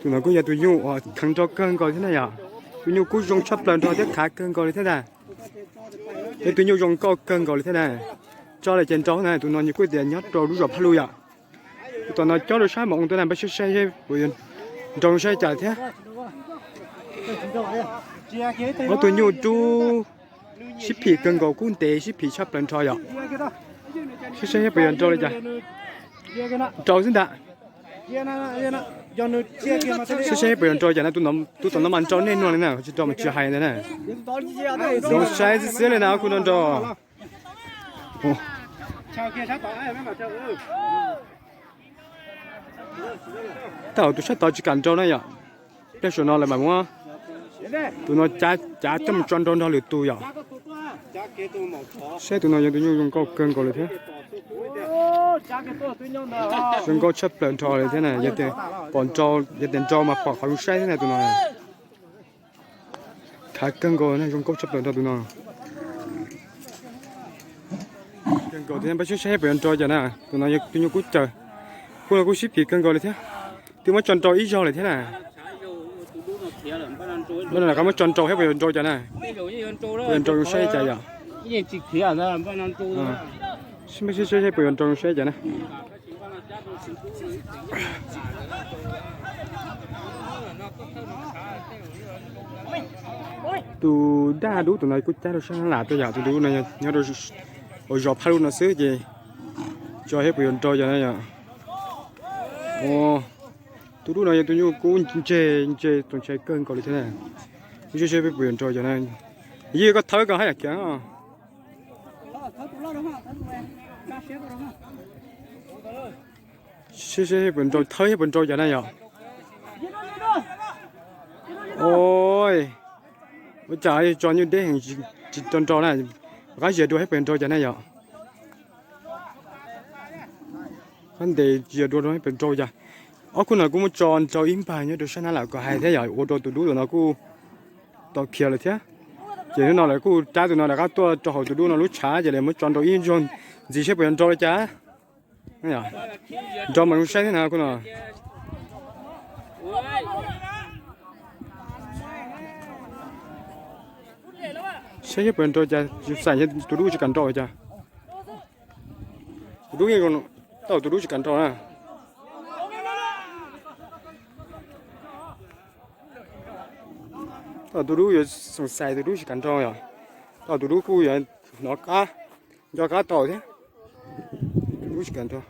Tus no kuj yog tus nyuj uas kheev nrau kawg nkaus thiab na yom. Tus nyuj kuj zoo tshaj plaws nrau thiab khav kawg nkaus li thiab ntag. Yog tus nyuj zoo nkauj kawg nkaus li thiab na. Tso lawm ces nrau na, tus no nws kuj tias nyob rau lub zos Phaj Luj yom. Tus tom no cob rau sab mas ua tus na, pab saib saib puas yuav nrau saib cas thiab. Ob tug nyuj rub sib phim kawg nkaus, kub ntev sib phim tshaj plaws nrho yom. Saib saib puas yuav nrau li cas. Nrau xwb ntag. Saib saib puas yuav nrau cas na, tus tom no mas nrau nej nua li na, tsis nrau mas tsis hais ntag na. Zoo saib xwb xwb li na, ob khub no nrau. Tab tus sab tod tsis kam nrau na yom. Pliag saum no lawm mas muab tus no cav coj mus tso nrau nrog lwm tus yom. Saib tus no yog tus nyuj zoo nkauj kawg nkaus li thiab. Zoo nkauj tshaj plaws nrho li thiab na, yog tias pom nrau, yog tias nrau mas pom qhov zoo saib thiab na tus no. Khav kawg nkaus na, zoo nkauj tshaj plaws nrho tus no. Kawg nkaus thiab, pab saib saib puas yuav nrau cas na, tus no yog tus nyuj kub caws. Khub no kuj sib phim kawg nkaus li thiab. Twb muab tso nrau ib zaug lawm thiab na. Npaj no lawv qab muab tso nrau saib puas yuav nrau cas na. Puas yuav nrau zoo saib cas yom. Saib puas yuav nrau zoo saib cas na. Tus daj dub tus no kuj cab rau sab lam tuaj yom, tus dub no nyob rau zos Phaj Luj no xwb ces tso saib puas yuav nrau cas na yom. Tus dub no yog tus nyuj kub ntseg ntseg txaus ntshai kawg nkaus li thiab na. Saib saib peb puas yuav nrau cas na. Yeej koj thawb koj haj yam khiav. Saib saib puas nrau, thawb saib puas nrau cas na yom. Ua cas tso nyuj deb heev tsis tau nrau na. Rov qab zias dua saib puas nrau cas na yom. Qab ntes zias dua rau saib puas nrau cas. Ob khub no kuj muab tso nrau ib npag nyob rau sab nab lam kom hais thiab yom, ua rau tus dub tus no kuj tau khiav lawm thiab. Ces hnub no lawv kuj rab tus no rov qab tuaj rau hauv tus dub no lub tshav ces lawv muab tso nrau ib zaug ntxiv saib puas yuav nrau li cas. Nrau mas zoo saib thiab na khub no. Saib saib puas nrau cas, xav tus dub tsis kam nrau cas. Tus dub yeej, tab tus dub tsis kam nrau na. Tab tus dub yuav xoom xais tus dub tsis kam nrau yom. Tab tus dub kuj yuav hnov qab, nco qab tau thiab. Tus dub tsis kam nrau.